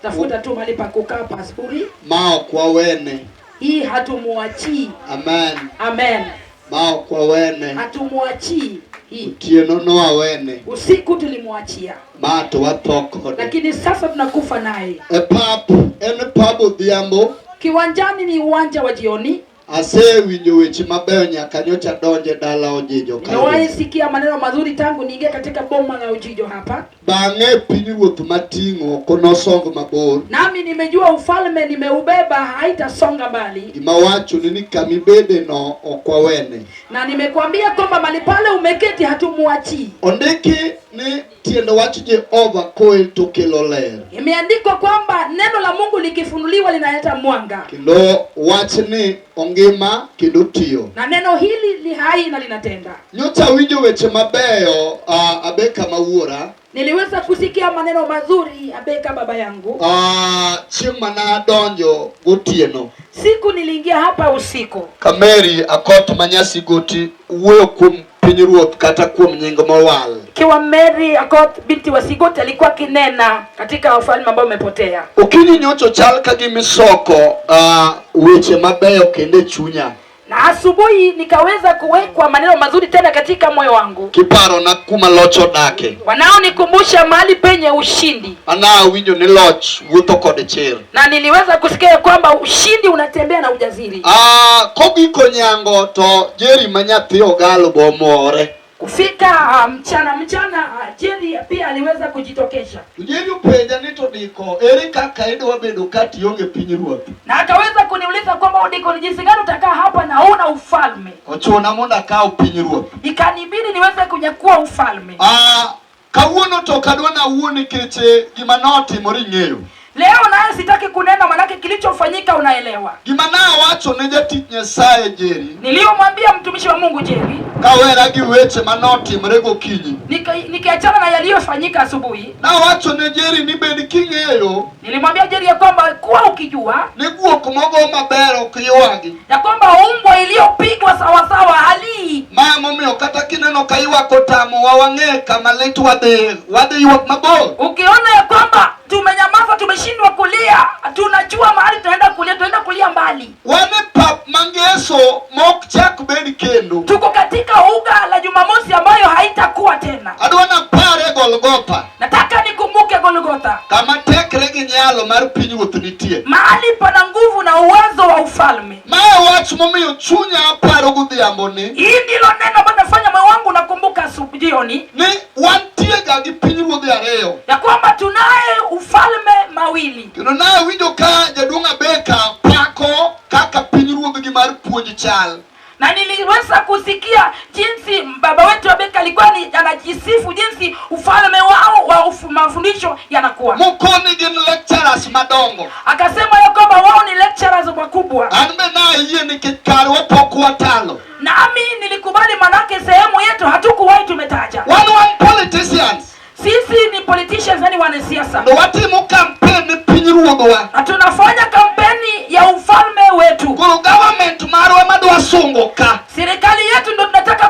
Tafuta tu mahali pa kukaa pazuri. Ma ok wawene. Hii hatumuachii. Amen. Amen. Ma ok wawene. Hatumuachii hii. Otieno nowawene. Usiku tulimwachia, Ma to watho kode. Lakini sasa tunakufa naye. E pap, en pab odhiambo. Kiwanjani ni uwanja wa jioni. Asewinjo weche mabeyo nyaka nyocha donje dala Ojijo Nimewahi kae. Sikia maneno mazuri tangu niingie katika boma la Ojijo hapa. Bang'e pinyruoth mating'o ok nosong mabor. Nami nimejua ufalme nimeubeba haitasonga mbali. Gima wachoni ni kamibede no ok wawene. Na nimekuambia kwamba mahali pale umeketi hatumuachii. Ondiki ni tiend wach Jehova koel to kelo ler. Imeandikwa kwamba neno la Mungu likifunuliwa linaleta mwanga. Kendo wachni ongima kendo tiyo. Na neno hili li hai na linatenda. Nyocha awinjo weche mabeyo Abeka mawuora. Niliweza kusikia maneno mazuri Abeka baba yangu. Chieng' mana adonjo gotieno. Siku niliingia hapa usiku. Kameri Akoth Manyasigoti wuoyo kuom pinyruoth kata kuom nying mowal. Kiwa Mary Akoth binti wa Sigoti alikuwa kinena katika ufalme ambao umepotea. Okinyi nyocha chal ka gima isoko weche mabeyo kendo e chunya. Na asubuhi nikaweza kuwekwa maneno mazuri tena katika moyo wangu. Kiparo na kuma loch odake. Wanaonikumbusha mahali penye ushindi. Ana awinjo ni loch wuotho kod chir. Na niliweza kusikia kwamba ushindi unatembea na ujasiri. Kogiko nyango to Jerry ma nyathi Ogalo bomore. Kufika mchana mchana, Jerry pia aliweza kujitokesha. Jerry openja ni to diko ere kaka idwa bedo ka tionge piny ruoth. Na akaweza kuniuliza kwamba Odiko, ni jinsi gani utakaa hapa na huna ufalme? Ochuna mondo akaw piny ruoth. Ikanibidi niweze kunyakua ufalme. Kawuono to ok adwa nawuo nikech gima notimore ing'eyo. Leo naye sitaki kunena manake kilichofanyika unaelewa. Gima nawacho ne jatich Nyasaye Jerry. Niliyomwambia mtumishi wa Mungu Jerry. Kawera gi weche manotimore gokinyi. Nikiachana na yaliyofanyika asubuhi. Nawacho ne Jerry ni bed king'eyo. Nilimwambia Jerry ya kwamba kuwa ukijua ni guok mogo maber ok ywagi. Ya kwamba umbwa iliyopigwa sawa sawa halii. Ma momiyo kata kineno ka ywak otamo wa wang'e kama lit wadhi ywak mabor. Ukiona ya kwamba tumenyamaza, tumeshindwa kulia, tunajua mahali tunaenda kulia, tunaenda kulia mbali. Wan e pap mangeso mok chak bed kendo. Tuko katika uga la Jumamosi ambayo haitakuwa tena. Adwa napare Golgotha. Nataka nikumbuke Golgotha. Kama tekre gi nyalo mar pinyruoth nitie. Mahali pana nguvu na uwezo wa ufalme. Mae wach momiyo chunya aparo godhiambo ni. Hii ndilo neno ambalo nafanya moyo wangu nakumbuka asubuhi jioni. Ni wantie ga gi pinyruodhi ariyo. Ya kwamba tunaye ufalme mawili. Kendo nawinjo ka jaduong' Abeka pako kaka pinyruodhgi mar puonj chal. Na niliweza kusikia jinsi baba wetu Abeka alikuwa ni anajisifu jinsi ufalme wao wa mafundisho yanakuwa. Mokoni gin lecturers madongo. Akasema ya kwamba wao ni lecturers wakubwa. An be nayie nikech karwa pok watalo. Nami nilikubali manake sehemu yetu hatukuwahi tumetaja. Wan wan politicians. Sisi ni politicians, yani wanasiasa. To watimo campaign ni pinyruodhwa. Na tunafanya kampeni ya ufalme wetu. Koro government marwa madwa sungo ka. Serikali yetu ndio tunataka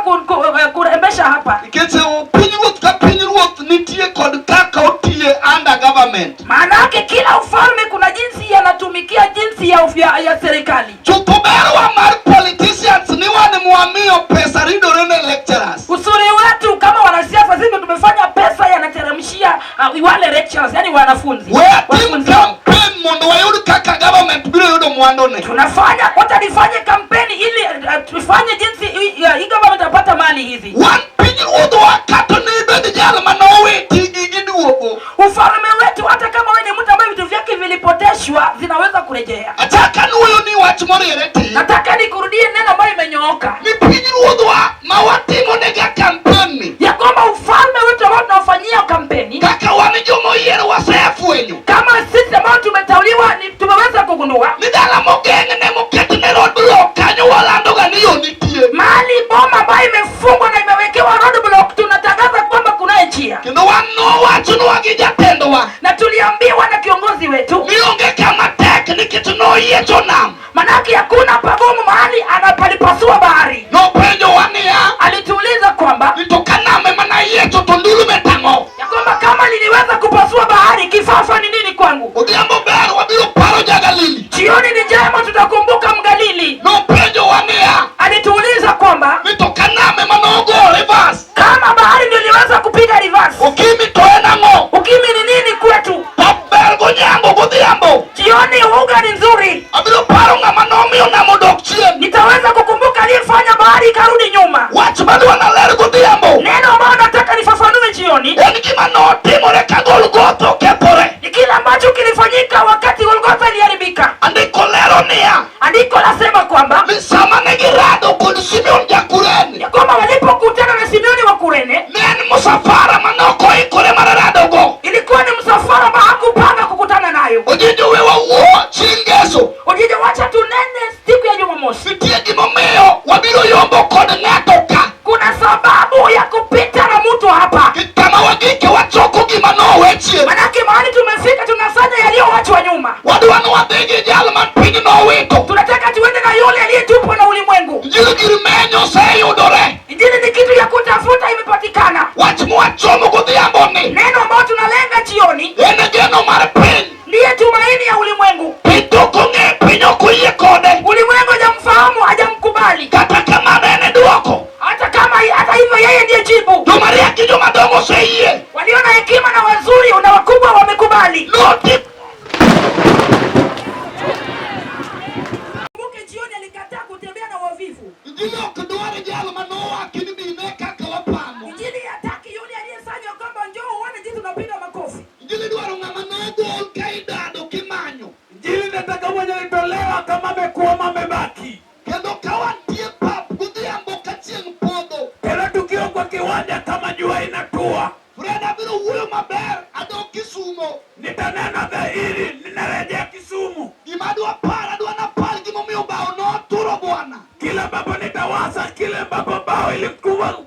kurembesha hapa. Nikech pinyruoth ka pinyruoth nitie kod kaka otiye under government. Maana yake kila ufalme kuna jinsi yanatumikia jinsi ya serikali. Chutho berwa mar politicians ni wan mwamiyo pesa ridore ne lecturers. Usuri wetu kama wanasiasa sisi ndio tumefanya pesa yanateremshia wale lecturers, yani wanafunzi. We atim Wanafunzi. campaign mondo wayud kaka government biro yudo mwandone. Tunafanya, wacha nifanye kampeni ili tufanye jinsi hii government apata mali hizi. Wan pinyruodhwa kata ne ibed jal manowiti gi giduogo. Ufalme wetu hata kama wewe ni mtu ambaye vitu vyake vilipoteshwa zinaweza kurejea. Achaka nuoyo ni wach moriere tir. Nataka nikurudie neno ambayo imenyooka. Ni pinyruodhwa ma watimo nega kampeni. Ya kwamba ufalme wetu ambao tunaufanyia kampeni. Kaka wan jomoyier wasefwenyo. Kama sisi ambao tumeteuliwa ni tumeweza kugundua. Ni dala mogeng' ne moket ne roadblock kanyo walando ga ni yo nitie. Mahali boma ambayo imefungwa na imewekewa roadblock tunatangaza kwamba kunaye njia. Kendo wan nowachonwa gi jatendwa. Na tuliambiwa na kiongozi wetu. Ni onge kama tek nikech noyiecho nam. Manake hakuna pagumu mahali anapalipasua bahari. Nopenjowa niya. Alituuliza kwamba ni to ka nam ema nayiecho to ndulume tang'o? Ya kwamba kama liliweza kupasua bahari kifafa ni nini kwangu. Odhiambo ber wabiro paro ja-Galili. Jioni ni njema, tutakumbuka Mgalili. Nopenjowa niya, Alituuliza kwamba ni to ka nam ema nogo reverse, kama bahari ndio iliweza kupiga reverse, ukimwi to en ang'o? ukimwi ni nini kwetu? Pap ber gonyango godhiambo. Jioni uga ni nzuri, Abiro paro ng'ama nomiyo nam odok chien. nitaweza kukumbuka aliyefanya bahari ikarudi nyuma. Wach madwa naler godhiambo Neno ambayo nataka nifafanue jioni en gima notimore ka Golgotha okethore. ni kile ambacho kilifanyika wakati Golgotha iliharibika. Andiko lero niya, Andiko lasema kwamba ni sama ne girado kod Simeon ja-Kurene, ya kwamba walipokutana na Simeoni wa Kurene, ne en msafara manok oikore mar radogo. ilikuwa ni msafara ambao hakupanga kukutana nayo. Ojinjo we wawuo chieng' ngeso. Ujije, wacha tunene siku ya Jumamosi. Nitie gimomiyo wabiro yombo kod ng'ato ka. Kuna sababu ya kupita na mtu hapa, Ki- Kama wagike wachoko gima nowe chien. manake mahali tumefika tunafanya yaliyowachwa nyuma. Wadwa ni wadhi gi jal man piny nowito. Tunataka tuende na yule aliyetupwa na ulimwengu. Injili gir menyo oseyudore. Injili ni kitu ya kutafuta, imepatikana. Wach mwachomo godhiambo ni Neno ambayo tunalenga jioni en geno mar piny. ndiye tumaini ya ulimwengu. Piny to ok ong'e, piny ok oyie kode. Ulimwengu hajamfahamu, hajamkubali. Kata kamano en e dwoko. Hata kama hata hivyo, yeye ndiye jibu. Joma riek gi joma dongo oseyie. Walio na hekima na wazuri na wakubwa wamekubali. Noti Kumbuke jioni alikataa kutembea na wavivu. Injili ok dwar jal manowaki ni mine kaka wapamo. Injili hataki yule aliyesanywa kwamba njoo uone jinsi unapiga makofi. Injili dwaro ng'ama nogol ka idado kimanyo. Injili nataka mwenye alitolewa kama amekuwa amebaki. Kendo ka wantie pap godhiambo ka chieng' podho. Tena tukiwa kwa kiwanja kama jua inatua, Fred abiro wuoyo maber adok Kisumo. nitanena dhahiri, ninarejea Kisumu. Gima adwa par adwa napar gimomiyo bao noturo bwana. Kila ambapo nitawasa, kile ambapo bao ilikuwa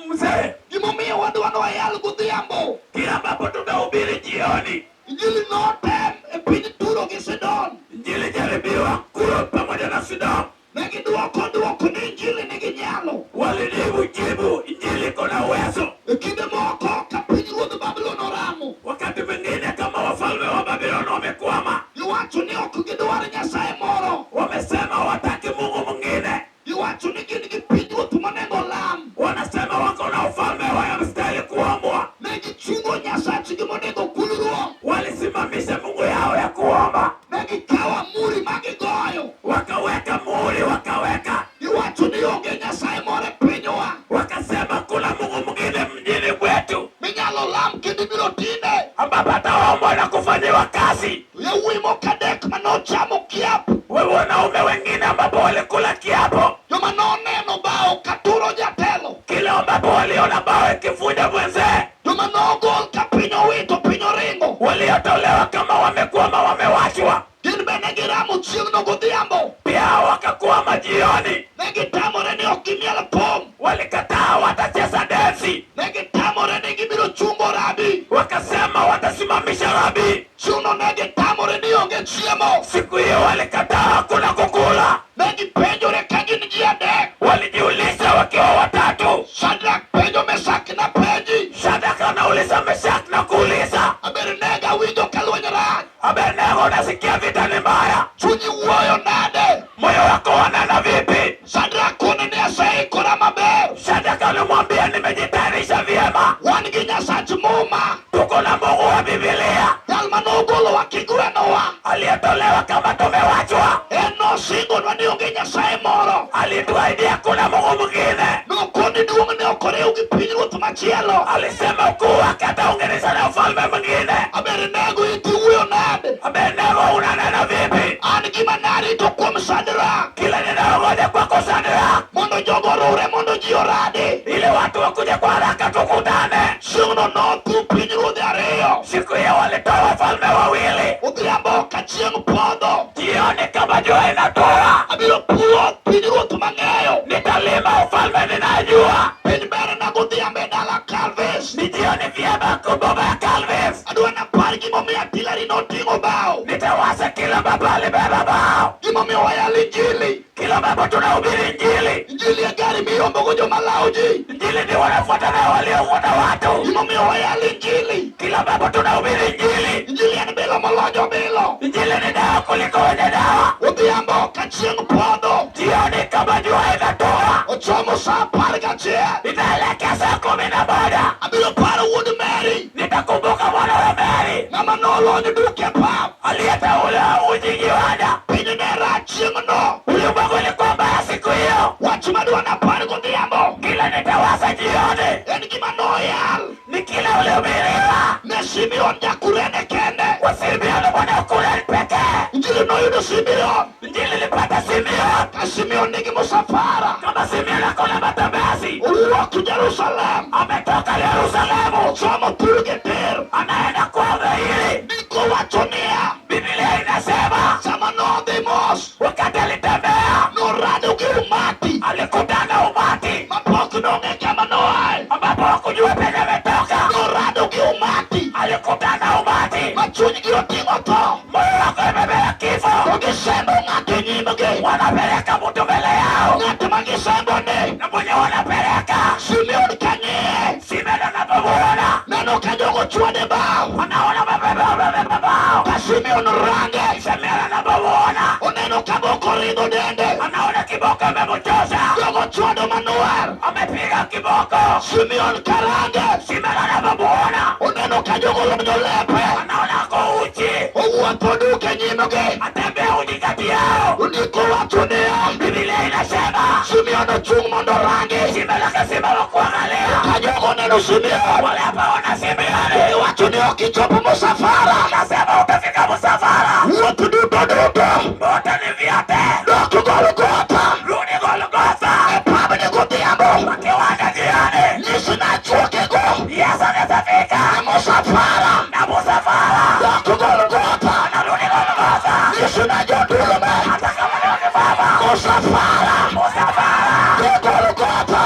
mzee, Gimomiyo wadwa ni wayal godhiambo. kila ambapo tutahubiri jioni. Injili notem e piny Turo gi Sidon. Injili jaribiwa Kuro pamoja na Sidon, Ne gidwoko dwoko ni Injili nigi nyalo. walijibu jibu, injili iko na uwezo. E kinde moko ka piny ruodh Babulon oramo, Wakati mwingine kama wafalme wa Babiloni wamekwama, giwacho ni ok gidwar Nyasaye moro. wamesema wataki Mungu mwingine, Giwacho ni gin gi pinyruoth monego lam. wanasema wako na ufalme wayamstahili kuombwa. Ne gichungo nyasachgi monego kulruok. Walisimamisha Mungu yao ya kuomba, Ne gikawo amuri ma gigoyo. wakaweka muhuri, wakaweka Giwacho ni onge Nyasaye moro e pinywa wakasema kuna Mungu mwingine mjini kwetu minyalo lam kendo ibiro tine. ambapo ataombwa na kufanyiwa kazi. To yawuoyi moko adek manochamo kiapo, Wewe wanaume wengine ambapo walikula kiapo, joma noneno bao katuro jatelo, kile ambapo waliona bao ikivunja mwenzee, joma nogol ka piny owito piny oringo, waliotolewa kama wamekwama, wamewachwa gin be ne giramo chieng'no godhiambo. pia wakakwama jioni. Ne gitamore ni ok gimiel thum. Walikataa watacheza densi, Ne gitamore ni gibiro chungo rabi. wakasema watasimamisha rabi. Chieng'no ne gitamore ni onge chiemo. Siku hiyo walikataa hakuna kukula. Ne gipenjore ka gin ji adek. Walijiuliza wakiwa watatu. Shadrach penjo Meshak na penji. Shadraka anauliza Meshak na kuuliza Abednego awinjo ka lweny rach. Abednego, nasikia vita ni mbaya, Chunyi wuoyo nade? moyo wako wanena vipi? Shadrach kono ni aseikora maber. Shadraka alimwambia nimejitayarisha vyema, Wan gi Nyasach Muma. tuko na Mungu wa Biblia Jal manogolowa kigwenowa. aliyetolewa kama tumewachwa, En nosingonwa ni onge Nyasaye moro. alituahidia kuna Mungu mwingine. Nokoni duong'ne ok oriw gi pinyruoth machielo. Alisema ukuu wake ataunganisha na ufalme mwingine. Abednego iti wuoyo nade? Abednego, unanena vipi? An gima narito kuom Shadrach. Kila ninayongoja kwako Shadraka, Mondo jogo orure mondo ji oradi. ili watu wakuje kwa haraka tukutane. Chieng'no nothu pinyruodhi ariyo. Siku hiyo walitoa wafalme wawili. Odhiambo ka chieng' podho. Jioni kama jua inatua, Abiro puro pinyruoth mang'eyo. nitalima ufalme ninayejua. Piny berna godhiambo e dala Calvis. Ni jioni vyema kuboma ya Calvis, Adwa napar gimomiyo artillery noting'o bao. nitawasa kila ambapo alibeba bao. Gimomiyo wayalo injili. Kila ambapo tunahubiri Injili, Injili e gari miyombogo joma lawo ji. Injili ni wanafuata na waliofuata watu. Gimomiyo wayalo injili. Kila ambapo tunahubiri Injili, Injili en bilo moloyo bilo. Injili ni dawa kuliko wenye dawa. Odhiambo ka chieng' podho. Jioni kama jua inatoa, Ochomo sa 11. itaelekea saa 11. Abiro paro wuod Mary. Nitakumbuka mwana wa Mary Ng'ama nolony duk e pap. aliyeteula uji kiwanda. Piny ne rach chieng'no. Ulimwengu ulikuwa mbaya siku hiyo. Wach madwa napar godhiambo. Kila nitawasa jioni En gima noyal. ni kile ulihubiriwa Ne Simeon Jakurene kende. kwa Simeon mwana wa Kurene pekee. Injili noyudo Simeon. Injili ilipata Simeon. Ka Simeon nigi musafara. Kama Simeon akona matembezi, Owuok Jerusalem. ametoka Yerusalemu, Ochomo thurgi tir. anaenda kwa dhahiri. Ndiko wacho niya. Biblia inasema Sama nodhi mos. wakati alitembea Norado gi umati. alikutana umati Mapok nong'e kama noae. ambapo hakujua penye ametoka. Norado gi umati. Alikutana umati, Ma chunygi oting'o tho. moyo wako imebeba kifo, To gisembo ng'ato e nyimgi. wanapeleka mtu mbele yao, Ng'at ma gisembo ni. na mwenye wanapeleka Simeon kang'iye. Simeon anapomuona Neno ka jogo chwade bao. anaona mabeba bao. Ka Simeon range. Simeon anapomuona Oneno ka boko ridho dende. anaona kiboko imemchosha, Jogo chwado manuel. amepiga kiboko. Simeon karange. Simeon anapomuona Oneno ka jogo lonyo lepe. anaona ako uchi, Owuotho duk e nyimgi. atembea uchi kati yao. Ndiko wacho niya. Biblia inasema Simeon ochung' mondo orangi. Simeon akasimama kuangalia, Ka jogo oneno Simeon. walipoona Simeon Iwacho ni ok ichopo musafara. akasema utafika msafara, Wuoth duto duto. moto ni vyote, Dok Golgotha. rudi Golgotha, E pabni godhiambo. wakiwanja jioni. Nyis nachuokego. Yesu amefika E musafara. na msafara, Dok Golgotha. anarudi Golgotha, Nyis na jodulme. hata kama ni wakibaba Musafara. msafara Dhi Golgotha.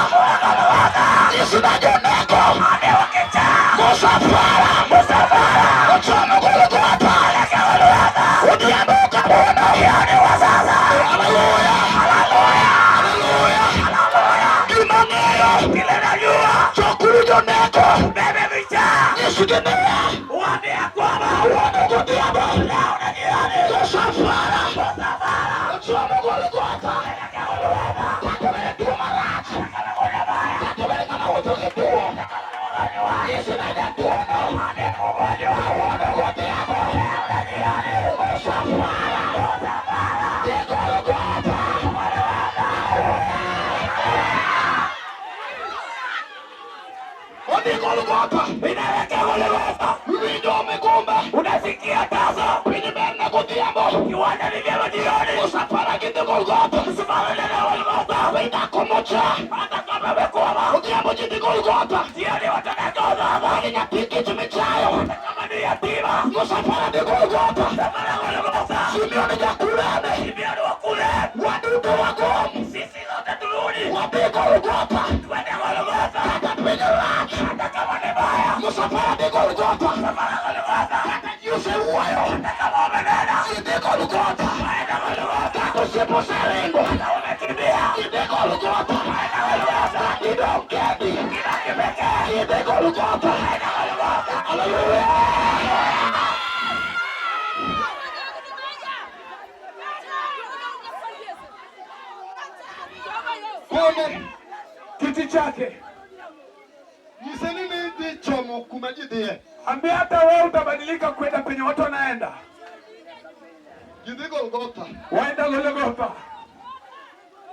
Nyis na joneko. hadi wakichaa Musafara. msafara, Ochomo Golgotha. elekea Golgotha. Odhiambo kawuono. Jioni wa sasa, Haleluya. haleluya, Haleluya. haleluya. Gima ng'eyo. Kile najua Chokuru joneko. bebe vichaa, Nyisgi niya. waambie kwamba Kawuono godhiambo. leo na jioni Musafara. msafara, Ochomo Golgotha. elekea Golgotha. Kata bende tuo marach. Kata bende ng'ama wuotho gi tuo. Nyis na jatuono. Kawuono godhiambo. Musafara. Dhi Golgotha. Odhi Golgotha. Inaelekea Golgotha. Winjo migumba. Unasikia tasa, Piny berna godhiambo. kiwanja ni vyema jioni, Musafara gidhi Golgotha. msafara unaenda Golgotha. We dhako mocha. Hata kama amekwama, Odhiambo ji dhi Golgotha. jioni wataenda Golgotha. Ni nyathi kich michayo. Hata kama ni yatima, Musafara dhi Golgotha. msafara Golgotha. Simeon Jakurene. Simeon wa kule, Waduto wagom. sisi zote turudi, Wadhi Golgotha. twende Golgotha. Kata piny rach. Hata kama ni baya, Musafara dhi Golgotha. msafara Golgotha. Kata ji osewuoyo. Hata kama wamenena, Ji dhi Golgotha. waenda Golgotha. Kata osiepe oseringo. Hata wamekimbia, Ji dhi Golgotha. waenda Golgotha. Kata idong' kendi. Kibaki pekee, Ji dhi Golgotha. waenda Golgotha. Haleluya. Kone. Kiti chake Nyise ni nidhi chomo kuma ji dhiye. ambia, hata wewe utabadilika kwenda penye watu wanaenda, Ji dhi Golgotha. waenda Golgotha.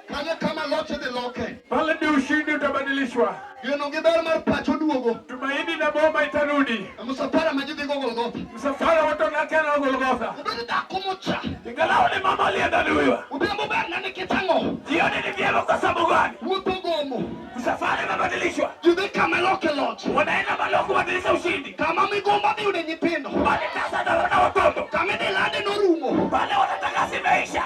Kanyo kama loch idhi loke. Pale ndio ushindi utabadilishwa, Geno gi ber mar pacho duogo. tumaini na boma itarudi. E musafara ma ji dhigo Golgotha. Msafara watu wanaelekea na Golgotha. Obed dhako mocha. Ingalau ni mama aliyeandaliwa. Odhiambo ber na nikech ang'o? Jioni ni vyema kwa sababu gani? Wuoth ogomo. Msafara imebadilishwa, Ji dhi kama iloke loch. wanaenda malo kubadilisha ushindi. Kama migomba dhi yude nyithindo. Pale tasa na watoto Kama idhi lande norumo. pale wanatangaza imeisha.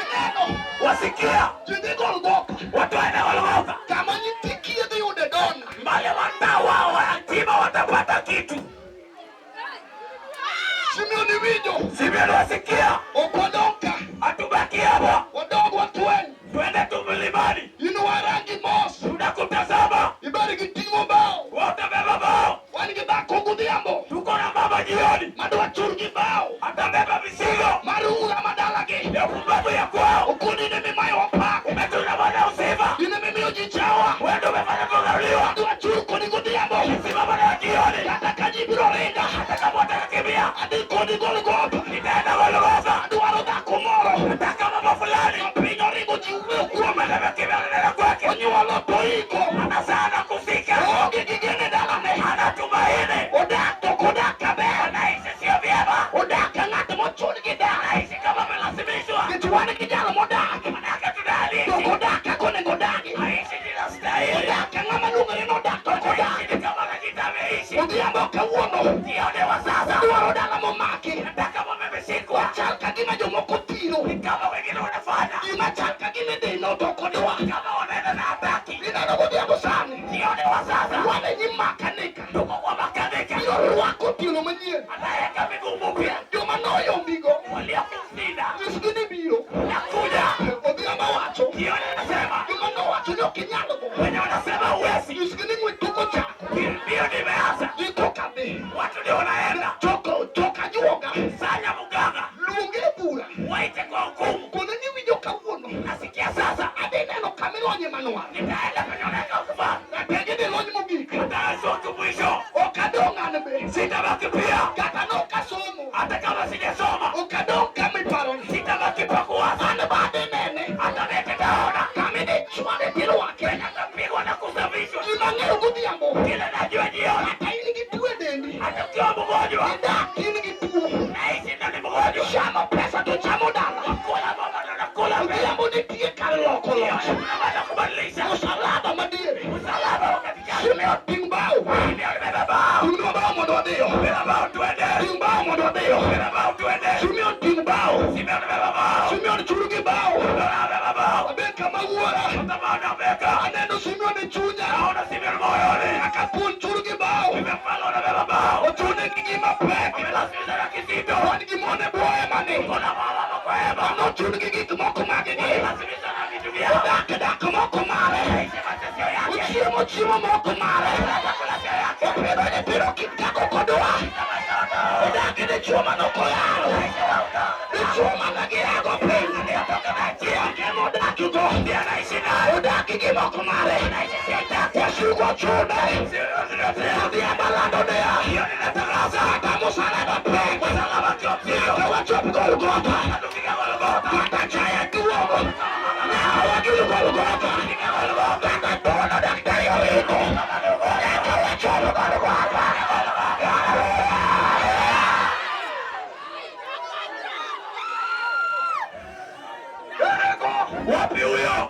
Ineno. Wasikia Ji dhi Golgotha. watu waenda Golgotha, Kama nyithi kiye dhi yude dona. mbali watawa wayatima watapata kitu. Simeon iwinjo. Simeon wasikia. Ok wadong' ka. Hatubaki hapa. Wadog watweny. Twende tu mlimani. In warangi mos. Tunakutazama. Ibed gi ting'o bao. Watabeba bao. Wan gi dhako godhiambo. Tuko na mama jioni. Madwa chur gi bao. Atabeba mizigo. Mar ura madalagi. Ya pumbavu ya kwao. Okoni in emimayowa pak. Umetuna Bwana usifa. In emimiyo ji chawa. Wewe ndio umefanya kudharauliwa. Adwa chur kodi godhiambo. Simama na jioni. Kata ka ji biro ringa. Hata kama watakakimbia. Adhi kodi Golgotha. Nitaenda Golgotha. Adwaro dhako moro. Nataka mama fulani. Ma piny oringo ji wuoyo kuome. Amekimbia nenda kwake. Onyuolo to iko. Anazaa na kufika. Oonge gi geno e dalane. Hana tumaini. Odak to ok odak kaber. Anaishi sio vyema. Odak ka ng'at mochun gi dak. Anaishi kama amelazimishwa. Nikech wan gi jal modak. Manake To tunaishi. ok odak kaka onego odagi. Aishi ninastahili. Odak ka ng'ama luongore ni odak to ok odak. Anaishi ni kama anajita ameishi. Odhiambo kawuono. Jioni wa sasa. Dwaro dala momaki. Nataka mume ameshikwa. Wachal ka gima jomoko thiro. Ni kama wengine wanafanya. Gima chal ka gima idhino to ok odwa. Kama wanaenda na hataki. Ineno godhiambo sani. Jioni wa sasa. Wan e nyim makanika. Tuko kwa makanika. Biro rwako tielo manyien. Anaweka miguu mpya. Joma noyombigo. Waliokushinda. Nyisgi ni biro. Nakuja. Odhiambo wacho. Jioni anasema. Joma nowacho ni ok inyalgo. Wenye wanasema huwezi. Nyisgi ni ng'wech tok ochako. Mbio nimeanza. Ji koka dhi. Watu ndio wanaenda. Choko chok ajuoga. Sanya mganga. Luonge e bura. Waite kwa hukumu. Kone ni winjo kawuono. Nasikia sasa. Adhi neno kamilonye manual. Nitaenda kwenye unaweka usufani. Ratenge dhi lony mogik. Nitaanzua mwisho. Ok adong' an be. Sitabaki pia. Kata nok asomo. Hata kama sijasoma. Ok adong' kama iparoni. Sitabaki pa kuwaza. An be adhi nene. Hata mimi nitaona. Kama idhi chwade tirwake. Atapigwa na kusafishwa. Gima ang'eyo godhiambo. Kile najua jioni. Kata in gi tuo e dendi. Hata ukiwa mgonjwa. Idak in gi tuo. Naishi ndani mgonjwa. Chamo pesa to chamo dala. Kula mama ndo nakula. Odhiambo nitie kar loko loch. Unaweza kubadilisha. Msalaba madiere. Msalaba wa katikati. Simeon ting' bao. Simeon beba bao. Ting'nwa bao mondo wadhiyo. Beba bao twende. Ting' bao mondo wadhiyo. Beba bao twende. Simeon ting' bao. Simeon beba bao. Simeon chur gi bao. Beba bao. Abed kama wuora. Kama unabeka. Aneno Simeon e chunya. Naona Simeon moyoni. Nyaka puonj chur gi bao. Nimefanya unabeba bao. Ochune gi gima pek. Amelazimisha na kizito. Wan gi mon e bwo hema ni. Kuna mama kwa hema. Manochun gi gik moko mage gi. Amelazimisha na vitu vyao. Odak dak moko mare. Aishi mateso yake. Ochiemo chiemo moko mare. Chakula sio yake. Opidho nyithindo kik kaka ok odwa. Odak gi dichuo manok oyalo. Dichuo mane giago piny. Ema odakigo. Ndiye anaishi naye. Odak gi moko mare. Anaishi sio yake. Wasigu ochune. Odhiambo lando niya. Jioni natangaza. Kata musalaba pek. Msalaba sio mzito. Nyaka wachop Golgotha. Tufika Golgotha. Kata chaya duogo. Nyaka wagil Golgotha. Kata tuono daktari oringo. Nyaka wachop Golgotha. Wapi huyo?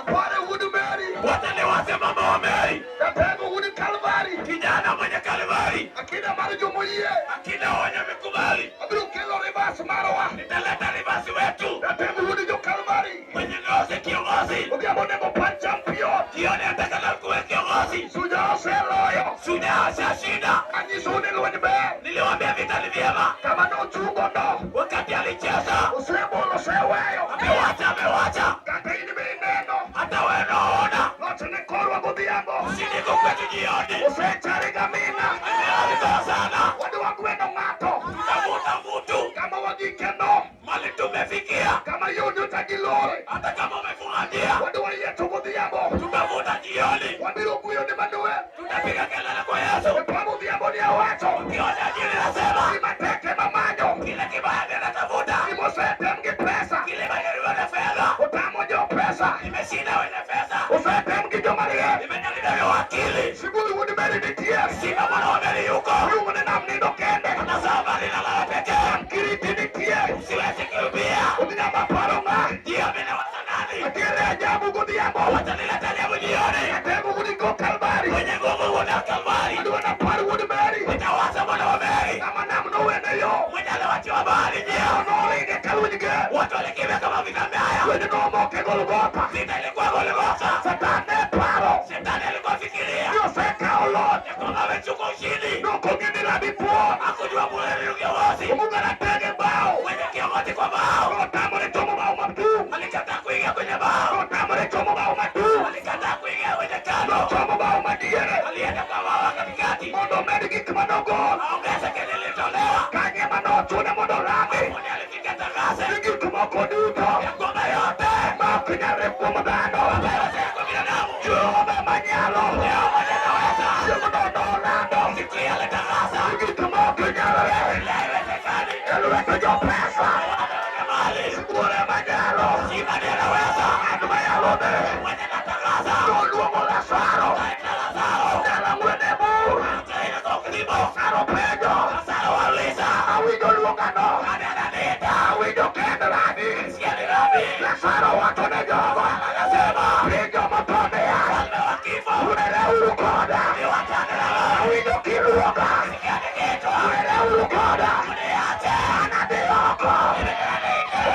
Apare wuod Mary. Wote ni wase mama wa Mary. Ratego wuod Kalvari. Kijana mwenye Kalvari. Akida mar jomoyie. Akina wenye wamekubali. Abiro kelo rivas marwa. Nitaleta rivasi wetu. Ratego wuod jo Kalvari. Mwenye ngozi kiongozi. Odhiambo onego par champion. Jioni atakana kuwe kiongozi. Shujaa oseloyo. Shujaa ashashinda. Anyisou ni lweny ber. Niliwaambia vita ni vyema. Kama nochungo no. Wakati alicheza. Osebolo oseweyo. Amewacha, amewacha. Kata in be ineno. Hata wewe unaona. Loch ni korwa godhiambo. Ushindi uko kwetu jioni. Osechari gamina. Amealika sana. Wadwa gweno ng'ato. Tutavuta mtu. Kama wagike no. Mali tumefikia. Kama yo nyocha gilore. Hata kama umefunga njia. Wadwa yiecho godhiambo. Tutavuta jioni. Wabiro gweyo ne Manuel. Tutapiga kelele kwa Yesu. E pamoja odhiambo ni awacho. Ukiona jini nasema. Gima tek ema manyo. Kile kibaya ndio natafuta. Gima osetem gi pesa. Kile majaribu na fedha. Otamo jo pesa. Nimeshinda wenye fedha. Osetem gi joma riek. Nimejaribu wakili. Siburi wuod Mary nitie. Simba mwana wa Mary yuko. Luongo ne nam nindo kende. Anasema ninalala pekee. Nam Kiriti nitie. Siwezi kimbia. Odhiambo aparo ng'a. Ndio mimi ni wasanani. Atiere ajabu godhiambo. Wacha nilete ajabu jioni. Atemo wuod go Kalvari. Mwenye nguvu wuod Kalvari. Adwa napar wuod Mary. Nitawaza mwana wa Mary. Kama nam nowene yo. Mwenye aliwachiwa bahari njia. Noringe kaluny ger. Watu walikimbia kama vita mbaya. Lweny nomoke Golgotha. Vita ilikuwa Golgotha. Satan ne paro. Shetani alikuwa fikiria. Ni osekawo loch. Ya kwamba amechukua ushindi. Nokong'e ni rabi puon. Hakujua bure ni kiongozi. Omuga ratege bao. Mwenye kiongozi kwa bao. Notamore chomo bao maduong'. Alikataa kuingia kwenye bao. Notamore chomo bao maduong'. Alikataa kuingia kwenye tano. Nochomo bao madiere. Alienda kwa bao wa katikati. Mondo omed gik manogol. Aongeze kile lilitolewa. Kanye manochune mondo orami. Mwenye alifika tangaze Ni gik moko duto. ya kwamba yote Ma ok nyalre kuom dhano. ambayo si kwa binadamu. Jehova manyalo. Jehova ndiye anaweza. Chieng'no nolando. Siku ile alitangaza. Ni gik ma ok nyalre. Ile haiwezekani. E lwet jopesa. Wale wenye mali. Wuore manyalo. Simba ndiye anaweza. Ng'at mayalone. Mwenye anatangaza. Noluongo Lazaro. Kaita Lazaro. Dala mwene bur. Akaenda kwa kilimo. Lazaro penjo. Lazaro wauliza. Awinjo luongano. Nani ananiita? Awinjo kend rabi. Sikia ni rabi. Lazaro wacho ne jogo. Anasema. Piny jomotho niya. Mfalme wa kifo. Wereuru koda. Niwachane na wewe. Awinjo kiluonga. Sikia nikiitwa. Wereuru koda. Uniache. An adhi oko.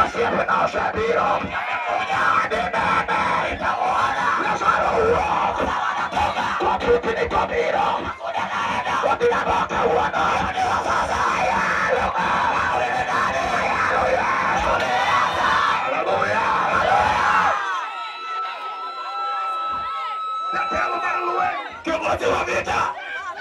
Osiepna osebiro. Amekuja. Adhi nene. Nitamuona. Lazaro wuok. Kopukni tobiro. Hakuna naenda. Odhiambo kawuono. Ni wa sasa. Ayalo Wewe nani? Ayalo Yesu. Haleluya. Jatelo mar lweny. Kiongozi wa vita.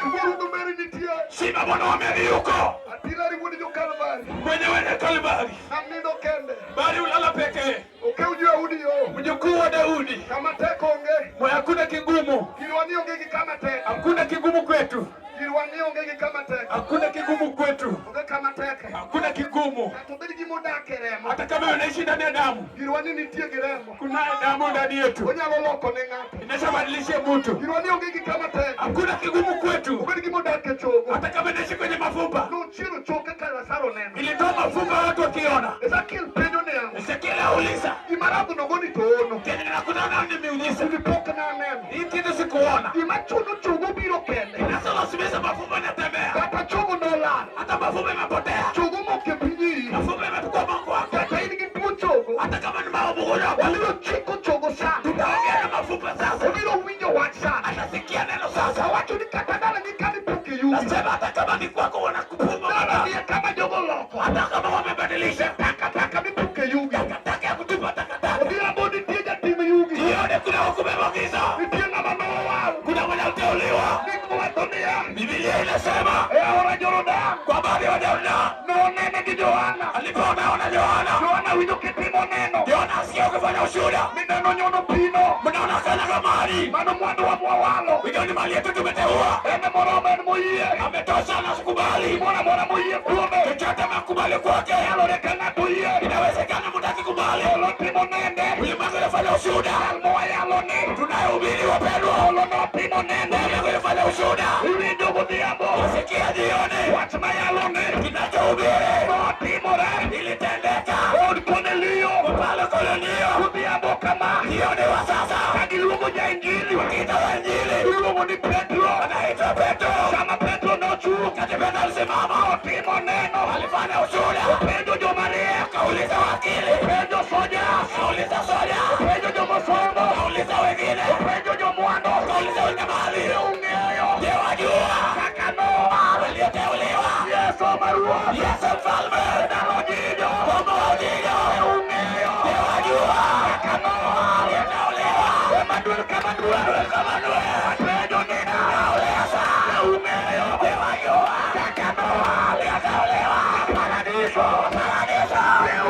Wuod Mary nitie. Simba mwana wa Meri yuko. Atilari wuod jo-Kalvari. Mwenyewe ni Kalvari. Anindo kende. Bali ulala pekee. Okew jo-Yahudi yo. Mjukuu wa Daudi. Kama tek onge. Mwe hakuna kigumu. Girwa ni onge gi kama tek. Hakuna kigumu kwetu. Girwa ni onge gi kama tek. Hakuna kigumu kwetu. Onge kama tek. Hakuna kigumu. Kata obed gima odak e remo. Hata kama unaishi ndani ya damu, Girwa ni nitie gi remo. kunaye damu ndani yetu. Onyalo loko ne ng'ato. Inashabadilisha mtu. Girwa ni onge gi kama tek. Hakuna kigumu kwetu. Obed gima odak e chogo. Hata kama inaishi kwenye mafupa. Nochiero choke ka Lazaro neno. Ilitoa mafupa watu wakiona. Ezekiel penjo niya. Ezekiel auliza, Gima radhno go ni to ono. kenye nakutana ni miujiza. Gini pok naneno. Hii kitu sikuona. Gima chuno chogo biro kende. Inasolazimisha mafupa inatembea. Kata chogo nolal. Hata mafupa imepotea. Chogo mok e piny iyi. Mafupa imepukua Mungu wako. Kata in gi tuo chogo. Hata kama ni maovu ugonjwa. Wabiro chiko chogo sani. Tutaongea na mafupa sasa. Obiro winjo wach sani. Atasikia neno sasa. Awacho ni kata dalani kama ipuke yugi. Nasema hata kama ni kwako wanakupuma. Dalani e kama jogo loko. Hata kama wamebadilisha Takataka mipuke yugi. takataka ya kutupa takataka. Odhiambo nitie jatim yugi. Jioni kuna hukumu ya giza. Nitie ng'ama nowal. Kuna mwenye uteuliwa. Gik mowacho niya. Biblia inasema E aora Jordan. kwa habari ya Yohana Nonene gi Johana. alipoona Yohana, Johana winjo kitimo neno. Yohana asikia ukifanya ushuhuda, Mineno nyono pino. mnaona kana kama mali Mano mwandu wa mwawalo. hiyo ni mali yetu tumeteua. En moromo en moyie. Ametosha na sikubali Gimoro amora moyie kuome. chochote, amekubali kwake. Nyalore ka ng'ato yie. Inawezekana mtu akikubali, Polo timo nende. ulimwengu inafanya ushuhuda. Jal mowayalo ni. Tunayehubiri wapendwa, Polo notimo nende. ulimwengu inafanya ushuhuda. Iwinjo godhiambo. Kusikia jioni Wach mayalo ni. kinachohubiri Notimore. ilitendeka Od Kornelio. pale Kornelio. Godhiambo kama. Jioni wa sasa Ka giluongo ja Injili. wakiita wa Injili Iluongo ni Petro. anaitwa Petro. Sama Petro nochung'. Wakati Petro alisimama Notimo neno. alifanya ushuhuda, Openjo joma riek. akauliza wakili, Openjo soja. akauliza soja, Openjo jomosomo. akauliza wengine, Openjo jomwandu. akauliza wenye mali. Ung'eyo. Je, wajua Kaka Noa. walioteuliwa Yesu maruoth. Yesu mfalme Ndalo jijo. Kombo wa ujijo? Ung'eyo. Je, wajua Kaka Noa. walioteuliwa Emmanuel kama Noe. kama Noe? Apenjo niya. Nauliza, Ung'eyo. je, wajua Kaka Noa. walioteuliwa Paradiso. paradiso?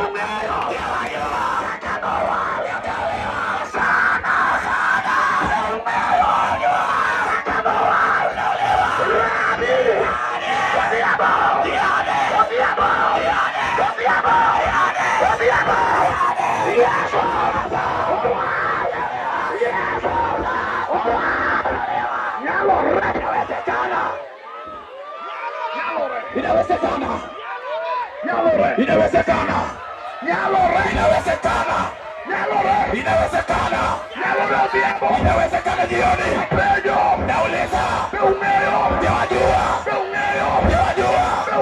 Ung'eyo. Je, wajua Kaka Noa. walioteuliwa Sana. sana? Ung'eyo. Kaka Noa. Rabi. Odhiambo. Jioni, Odhiambo. jioni, Odhiambo. jioni. Odhiambo. Yesu. Yesu. Nyalore. Inawezekana, Nyalore. inawezekana, Nyalore. inawezekana, Nyalore. inawezekana, Nyalore. inawezekana, Nyalore Odhiambo. inawezekana. Jioni Penjo. nauliza, Be ung'eyo. je, wajua? Be ung'eyo. Je, wajua? Be